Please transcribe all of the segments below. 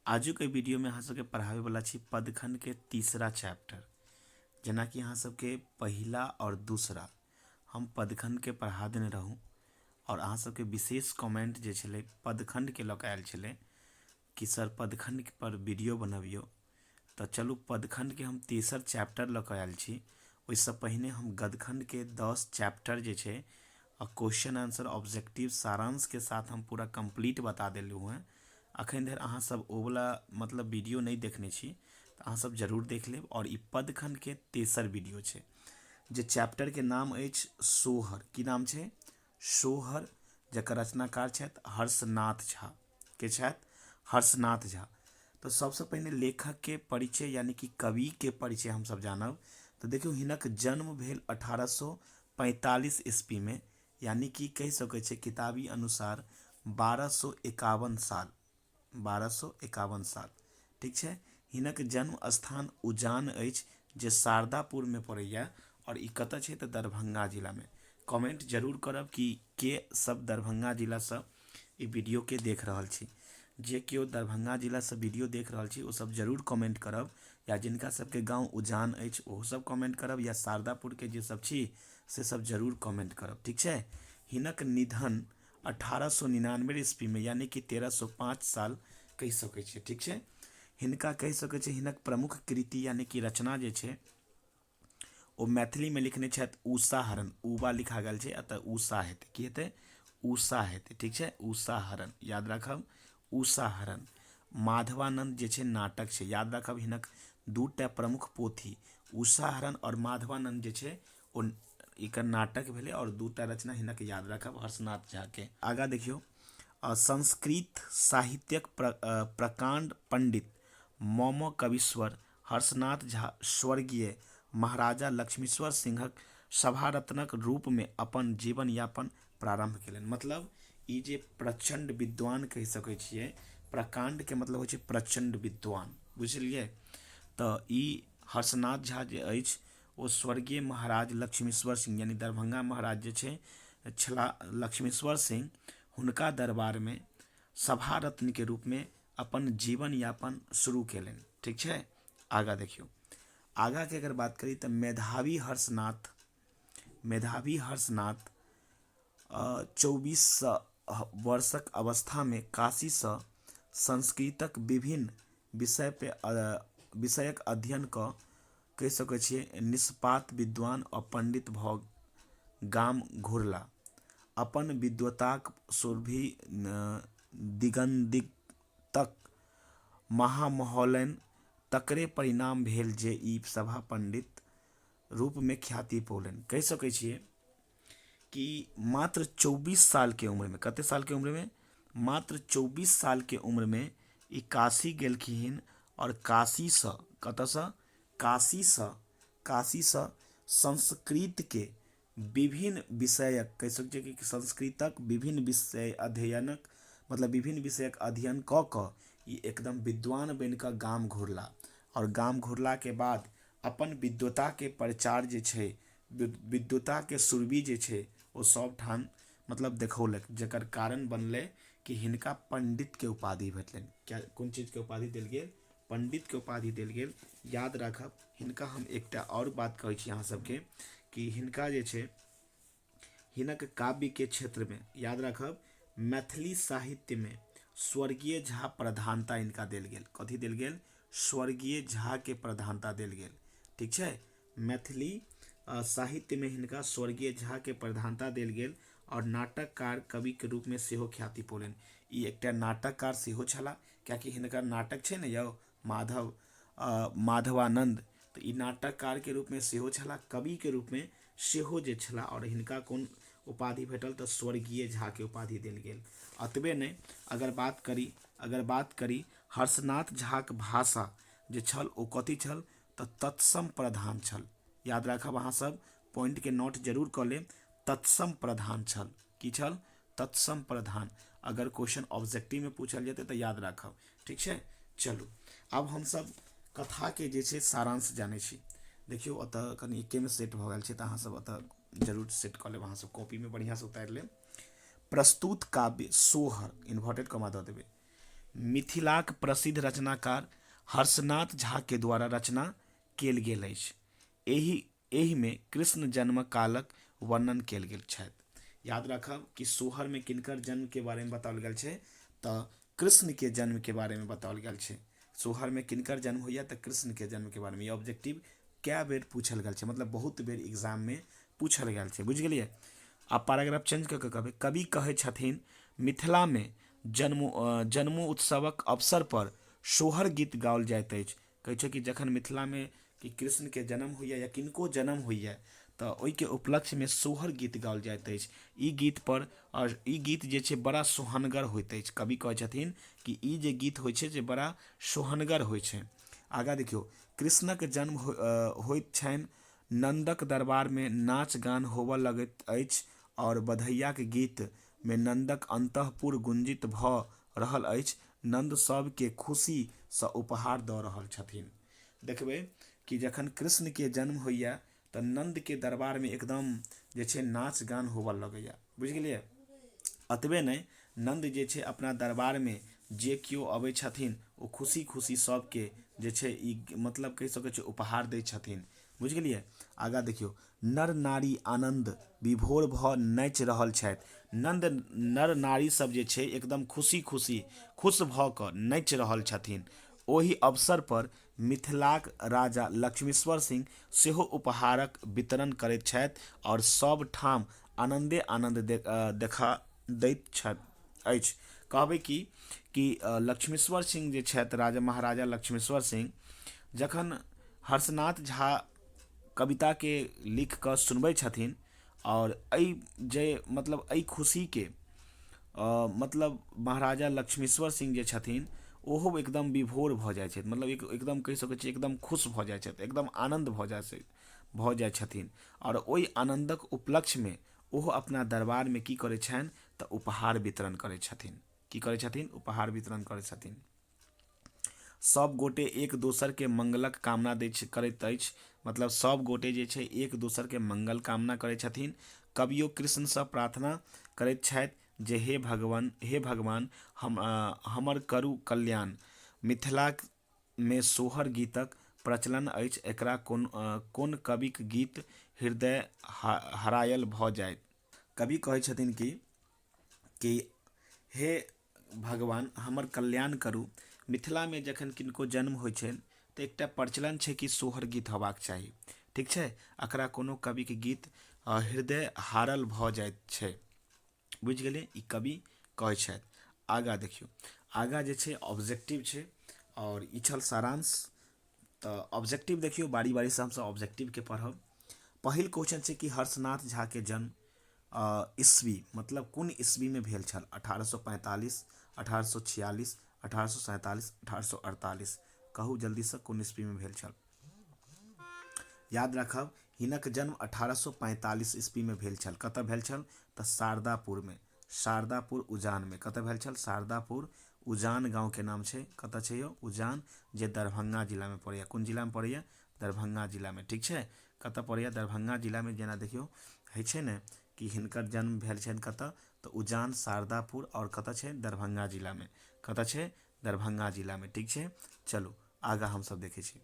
आजुक एहि वीडियोमे अहाँ सबके पढ़ाबैवला छी पदखण्डके तीसरा चैप्टर। जेनाकि अहाँ सबके पहिला आओर दूसरा हम पदखण्डके पढ़ा देने रहूँ आओर अहाँ सबके विशेष कमेंट जे छलै पदखण्डके लऽ कऽ आयल छलै कि सर पदखण्ड पर वीडियो बनबियौ। तऽ चलू पदखण्डके हम तेसर चैप्टर लऽ कऽ आयल छी। ओहिसँ पहिने हम गदखण्डके 10 चैप्टर जे छै आ क्वेश्चन आंसर ऑब्जेक्टिव सारांशके साथ हम पूरा कम्प्लीट बता देलहुँ हेँ। अखन धरि अहाँ सब ओ वाला मतलब वीडियो नहि देखने छी तऽ अहाँ सब जरूर देख लेब। आओर ई पदखण्डके तेसर वीडियो छै जे चैप्टरके नाम अछि सोहर। की नाम छै? सोहर, जकर रचनाकार छथि हर्षनाथ झा। के छथि? हर्षनाथ झा। तऽ सबसँ पहिने लेखकके परिचय यानी कि कविके परिचय हमसब जानब। तऽ देखियौ, हिनक जन्म भेल 1845 ईस्वीमे, यानी कि कहि सकै छियै किताबी अनुसार 1251 साल, 1251 साल, ठीक छै। हिनक जन्म स्थान उजान अछि जे शारदापुरमे पड़ैया, आओर ई कतऽ छै? तऽ दरभंगा जिलामे। कमेंट जरूर करब कि के सब दरभंगा जिलासँ ई वीडियोके देख रहल छी। जे केओ दरभंगा जिलासँ वीडियो देख रहल छी ओ सब जरूर कमेंट करब, या जिनका सबके गाँव उजान अछि ओहो सब कमेंट करब, या शारदापुरके जे सब छी से सब जरूर कमेंट करब, ठीक छै। हिनक निधन 1899 ईस्वीमे, यानी कि 1305 साल कहि सकै छियै, ठीक छै। हिनका कहि सकै छियै हिनक प्रमुख कृति यानी कि रचना जे छै ओ मैथिलीमे लिखने छथि उषा हरण। उबा लिखा गेल छै, एतऽ उषा हेतै। की हेतै? उषा हेतै, ठीक छै। उषा हरण याद राखब, उषा हरण। माधवानंद जे छै नाटक छै, याद राखब। हिनक दूटा प्रमुख पोथी उषा हरण आओर माधवानंद जे छै ओ एकर नाटक भेलै, आओर दूटा रचना हिनक याद राखब हर्षनाथ झाके। आगाँ देखियौ, संस्कृत साहित्यक प्रकाण्ड पंडित मम कवीश्वर हर्षनाथ झा स्वर्गीय महाराजा लक्ष्मीश्वर सिंहक सभारत्नक रूपमे अपन जीवन यापन प्रारम्भ केलनि। मतलब ई जे प्रचण्ड विद्वान कहि सकै छियै, प्रकाण्डके मतलब होइ छै प्रचण्ड विद्वान, बुझलियै। तऽ ई हर्षनाथ झा जे अछि ओ स्वर्गीय महाराज लक्ष्मीश्वर सिंह यानी दरभंगा महाराज जे छै छलाह लक्ष्मीश्वर सिंह, हुनका दरबारमे सभारत्नके रूपमे अपन जीवन यापन शुरू केलनि, ठीक छै। आगाँ देखियौ, आगाँके अगर बात करी तऽ मेधावी हर्षनाथ, मेधावी हर्षनाथ 24 वर्षक अवस्थामे काशीसँ संस्कृतक विभिन्न विषय पे विषयक अध्ययन कऽ कहि सकै छियै निष्पात विद्वान आ पंडित भऽ गाम घुरला। अपन विद्वताक सुरभि दिगन्दितक महामहौलनि, तकरे परिणाम भेल जे ई सभा पंडित रूपमे ख्याति पौलनि। कहि सकै छियै कि मात्र 24 सालके उम्रमे, कते सालके उम्रमे? मात्र 24 सालके उम्रमे ई काशी गेलखिन, आओर काशीसँ, कतऽसँ? काशीसँ, काशीसँ संस्कृतके विभिन्न विषयक, कहि सकै छियै कि संस्कृतक विभिन्न विषय अध्ययनक, मतलब विभिन्न विषयक अध्ययन कऽ कऽ ई एकदम विद्वान बनि कऽ गाम घुरला। आओर गाम घुरलाके बाद अपन विद्वताके प्रचार जे छै, विद्वताके सुरभि जे छै ओ सब ठाम मतलब देखौलक, जकर कारण बनलै कि हिनका पंडितके उपाधि भेटलनि। क्या कोन चीजके उपाधि देल गेल? पंडितके उपाधि देल गेल, याद राखब। हिनका हम एकटा आओर बात कहै छी अहाँ सबके कि हिनका जे छै हिनक काव्यके क्षेत्रमे याद राखब मैथिली साहित्यमे स्वर्गीय झा प्रधानता हिनका देल गेल। कथी देल गेल? स्वर्गीय झाके प्रधानता देल गेल, ठीक छै। मैथिली साहित्यमे हिनका स्वर्गीय झाके प्रधानता देल गेल, आओर नाटककार कविके रूपमे सेहो ख्याति पौलनि। ई एकटा नाटककार सेहो छलाह, कियाकि हिनकर नाटक छै ने यौ माधव माधवानंद, तऽ ई नाटककारके रूपमे सेहो छलाह, कविके रूपमे सेहो जे छलाह। आओर हिनका कोन उपाधि भेटल? तऽ स्वर्गीय झाके उपाधि देल गेल। एतबे नहि, अगर बात करी, अगर बात करी हर्षनाथ झाक भाषा जे छल ओ कथी छल? तऽ तत्सम प्रधान छल। याद राखब, अहाँ सब पॉइंटके नोट जरूर कऽ लेब, तत्सम प्रधान छल। की छल? तत्सम प्रधान। अगर क्वेश्चन ऑब्जेक्टिव में पूछल जेतै तऽ याद राखब, ठीक छै। चलू आब हमसब कथाके जे छै सारांश जानै छी। देखियौ, ओतऽ कनि एकेमे सेट भऽ गेल छै, तऽ अहाँ सब ओतऽ जरूर सेट कऽ लेब, अहाँ सब कॉपीमे बढ़िआँसँ उतारि लेब। प्रस्तुत काव्य सोहर, इन्वर्टेड कॉमा दऽ देबै, मिथिलाक प्रसिद्ध रचनाकार हर्षनाथ झा के द्वारा रचना कयल गेल अछि। एहिमे कृष्ण जन्मक कालक वर्णन कयल गेल छथि। याद राखब कि सोहरमे किनकर जन्मके बारेमे बताओल गेल छै? तऽ कृष्णके जन्मके बारेमे बताओल गेल छै। सोहरमे किनकर जन्म होइए? तऽ कृष्णके जन्मके बारेमे। ई ऑब्जेक्टिव कए बेर पूछल गेल छै, मतलब बहुत बेर एग्जाममे पूछल गेल छै। बुझि गेलियै? आब पैराग्राफ चेंज कऽ कऽ कहबै। कवि कहै छथिन, मिथिलामे जन्मोत्सवक अवसर पर सोहर गीत गाओल जाइत अछि। कहै छै कि जखन मिथिलामे कि कृष्णके जन्म होइए या किनको जन्म होइए, तऽ ओहिके उपलक्ष्यमे सोहर गीत गाओल जाइत अछि। ई गीत पर आओर ई गीत जे छै बड़ा सोहनगर होइत अछि। कवि कहै छथिन कि ई जे गीत होइ छै जे बड़ा सोहनगर होइ छै। आगाँ देखियौ, कृष्णक जन्म होइत छनि, नन्दक दरबारमे नाच गान होबऽ लगैत अछि आओर बधैयाक गीतमे नन्दक अन्तःपुर गुंजित भऽ रहल अछि। नन्द सभकेँ खुशीसँ उपहार दऽ रहल छथिन। देखबै कि जखन कृष्णके जन्म होइए तऽ नन्दके दरबारमे एकदम जे छै नाच गान होबऽ लगैए। बुझि गेलियै? एतबे नहि, नन्द जे छै अपना दरबारमे जे केओ अबै छथिन ओ खुशी खुशी सभके जे छै ई मतलब कहि सकै छियै उपहार दै छथिन। बुझि गेलियै? आगाँ देखियौ, नर नारी आनन्द विभोर भऽ नाचि रहल छथि। नन्द नर नारी सब जे छै एकदम खुशी खुशी खुश भऽ कऽ नाचि रहल छथिन। ओहि अवसर पर मिथिलाक राजा लक्ष्मीश्वर सिंह सेहो उपहारक वितरण करैत छथि आओर सब ठाम आनन्दे आनन्द देखा दैत छथि अछि। कहबै कि कि लक्ष्मीश्वर सिंह जे छथि, राजा महाराजा लक्ष्मीश्वर सिंह, जखन हर्षनाथ झा कविताके लिख कऽ सुनबै छथिन आओर एहि जे मतलब एहि खुशीके मतलब महाराजा लक्ष्मीश्वर सिंह जे छथिन ओहो एकदम विभोर भऽ जाइ छथि, मतलब एकदम कहि सकै छियै एकदम खुश भऽ जाइ छथि, एकदम आनन्द भऽ जाइ छथिन। आओर ओहि आनन्दक उपलक्ष्यमे ओहो अपना दरबारमे की करै छनि? तऽ उपहार वितरण करै छथिन। की करै छथिन? उपहार वितरण करै छथिन। सब गोटे एक दोसरके मंगलक कामना दै छै, करैत अछि। मतलब सब गोटे जे छै एक दोसरके मंगल कामना करै छथिन। कवियो कृष्णसँ प्रार्थना करैत छथि जे हे भगवान, हे भगवान, हम हमर करू कल्याण। मिथिलामे सोहर गीतक प्रचलन अछि। एकरा कोन कोन कविक गीत हृदय हरायल भऽ जायत? कवि कहै छथिन कि हे भगवान, हमर कल्याण करू। मिथिलामे जखन किनको जन्म होइ छनि तऽ एकटा प्रचलन छै कि सोहर गीत होबाक चाही। ठीक छै? एकरा कोनो कविके गीत हृदय हारल भऽ जाइत छै। बुझि गेलियै? ई कवि कहै छथि। आगाँ देखियौ, आगाँ जे छै ऑब्जेक्टिव छै आओर ई छल सारांश। तऽ ऑब्जेक्टिव देखियौ, बारी बारीसँ हमसभ ऑब्जेक्टिवके पढ़ब। पहिल क्वेश्चन छै कि हर्षनाथ झाके जन्म ईस्वी, मतलब कोन ईस्वीमे भेल छल? 1845, 1846, 1847, 1848। कहू जल्दीसँ, कोन ईस्वीमे भेल छल? याद राखब, हिनक जन्म 1845 ईस्वीमे भेल छल। कतऽ भेल छल? तऽ शारदापुरमे, शारदापुर उजानमे। कतऽ भेल छल? शारदापुर उजान गाँवके नाम छै। कतऽ छै यौ? उजान, जे दरभंगा जिलामे पड़ैए। कोन जिलामे पड़ैए? दरभंगा जिलामे। ठीक छै? कतऽ पड़ैए? दरभंगा जिलामे। जेना देखियौ, होइ छै ने कि हिनकर जन्म भेल छनि कतऽ? तऽ उजान शारदापुर, आओर कतऽ छै? दरभंगा जिलामे। कतऽ छै? दरभंगा जिलामे। ठीक छै? चलू आगाँ हमसब देखै छी।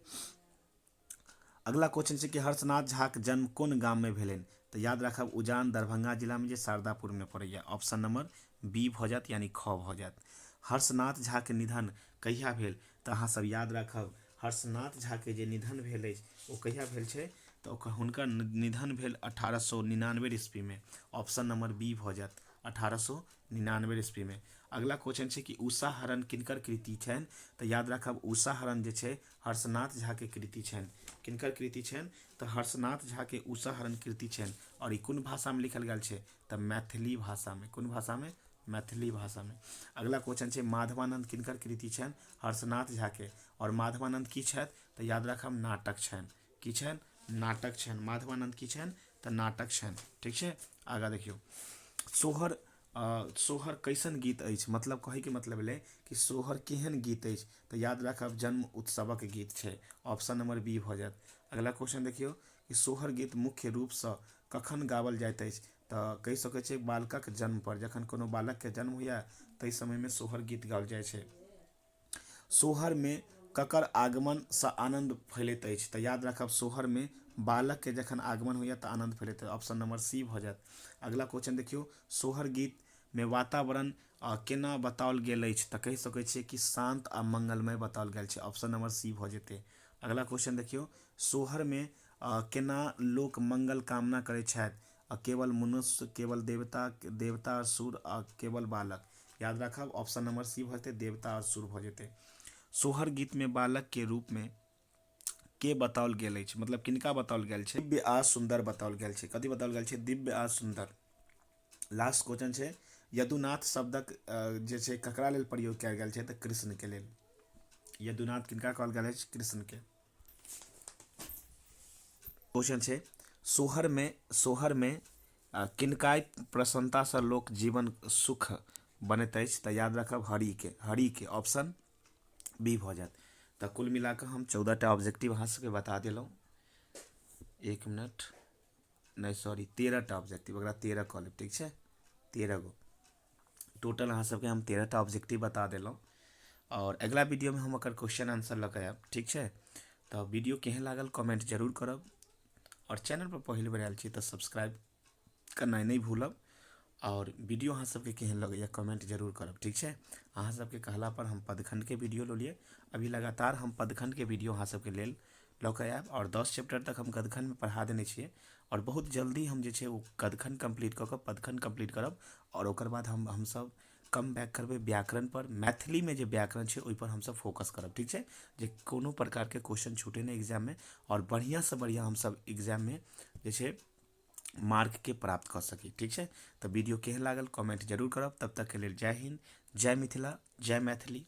अगला क्वेश्चन छै कि हर्षनाथ झाक जन्म कोन गाममे भेलनि? तऽ याद राखब, उजान दरभंगा जिलामे, जे शारदापुरमे पड़ैए। ऑप्शन नंबर बी भऽ जायत, यानी ख भऽ जायत। हर्षनाथ झाके निधन कहिया भेल? तऽ अहाँ सब याद राखब, हर्षनाथ झाके जे निधन भेल अछि ओ कहिया भेल छै? तऽ ओकर हुनकर निधन भेल 1899 ईस्वीमे। ऑप्शन नंबर बी भऽ जायत, 1899 ईस्वीमे। अगला क्वेश्चन छै कि उषा हरण किनकर कृति छनि? तऽ याद राखब, उषा हरण जे छै हर्षनाथ झाके कृति छनि। किनकर कृति छनि? तऽ हर्षनाथ झाके उषा हरण कृति छनि। आओर ई कोन भाषामे लिखल गेल छै? तऽ मैथिली भाषामे। कोन भाषामे? मैथिली भाषामे। अगला क्वेश्चन छै, माधवानंद किनकर कृति छनि? हर्षनाथ झाके। आओर माधवानंद की छथि? तऽ याद राखब, नाटक छनि। की छनि? नाटक छनि। माधवानंद की छनि? तऽ नाटक छनि। ठीक छै? आगाँ देखियौ, सोहर सोहर कैसन गीत अछि? मतलब कहैके मतलब भेलै कि सोहर केहन गीत अछि? तऽ याद राखब, जन्म उत्सवक गीत छै। ऑप्शन नंबर बी भऽ जायत। अगला क्वेश्चन देखियौ कि सोहर गीत मुख्य रूपसँ कखन गाओल जाइत अछि? तऽ कहि सकै छियै बालकक जन्म पर। जखन कोनो बालकके जन्म होइए ताहि समयमे सोहर गीत गाओल जाइ छै। सोहरमे ककर आगमनसँ आनन्द फैलैत अछि? तऽ याद राखब, सोहरमे बालकके जखन आगमन होइए तऽ आनन्द फैलैत अछि, ऑप्शन नंबर सी भऽ जायत। अगला क्वेश्चन देखियौ, सोहर गीतमे वातावरण केना बताओल गेल अछि? तऽ कहि सकै छियै कि शान्त आ मंगलमय बताओल गेल छै, ऑप्शन नंबर सी भऽ जेतै। अगला क्वेश्चन देखियौ, सोहरमे केना लोक मंगल कामना करै छथि? केवल मनुष्य, केवल देवता, देवता सुर आ केवल बालक। याद राखब, ऑप्शन नंबर सी भऽ जेतै, देवता आओर सुर भऽ जेतै। सोहर गीतमे बालकके रूपमे के बताओल गेल अछि, मतलब किनका बताओल गेल छै? दिव्य आ सुन्दर बताओल गेल छै। कथी बताओल गेल छै? दिव्य आ सुन्दर। लास्ट क्वेश्चन छै, यदुनाथ शब्दक जे छै ककरा लेल प्रयोग कयल गेल छै? तऽ कृष्णके लेल। यदुनाथ किनका कहल गेल अछि? कृष्णके। क्वेश्चन छै, सोहरमे किनका प्रसन्नतासँ लोक जीवन सुख बनैत अछि? तऽ याद राखब, हरिके, हरिके, ऑप्शन बी भऽ जायत। तऽ कुल मिला कऽ हम 14टा ऑब्जेक्टिव अहाँ सबके बता देलहुँ। एक मिनट, नहि सॉरी, 13टा ऑब्जेक्टिव, ओकरा 13 कऽ लेब, ठीक छै? 13 गो टोटल अहाँ सबके हम 13टा ऑब्जेक्टिव बता देलहुँ आओर अगिला वीडियोमे हम ओकर क्वेश्चन आंसर लऽ कऽ आयब, ठीक छै? तऽ वीडियो केहन लागल कमेंट जरूर करब आओर चैनल पर पहिल बेर आयल छी तऽ सब्सक्राइब करनाइ नहि भूलब आओर वीडियो अहाँ सबके केहन लगैए कमेंट जरूर करब, ठीक छै? अहाँ सबके कहला पर हम पदखंडके वीडियो लऽ अभी लगातार हम पदखंडके वीडियो अहाँ सबके लेल लऽ कऽ आयब आओर 10 चैप्टर तक हम गदखंडमे पढ़ा देने छियै आओर बहुत जल्दी हम जे छै ओ गदखंड कम्प्लीट कऽ कऽ पदखंड कम्प्लीट करब आओर ओकर बाद हमसब कम बैक करबै व्याकरण पर। मैथिलीमे जे व्याकरण छै ओहिपर हमसब फोकस करब, ठीक छै? जे कोनो प्रकारके क्वेश्चन छूटे नहि एग्जाममे आओर बढ़िआँसँ बढ़िआँ हमसब एग्जाममे जे छै मार्कके प्राप्त कऽ सकी, ठीक छै? तऽ वीडियो केहन लागल कमेंट जरूर करब। तब तकके लेल जय हिन्द, जय मिथिला, जय मैथिली।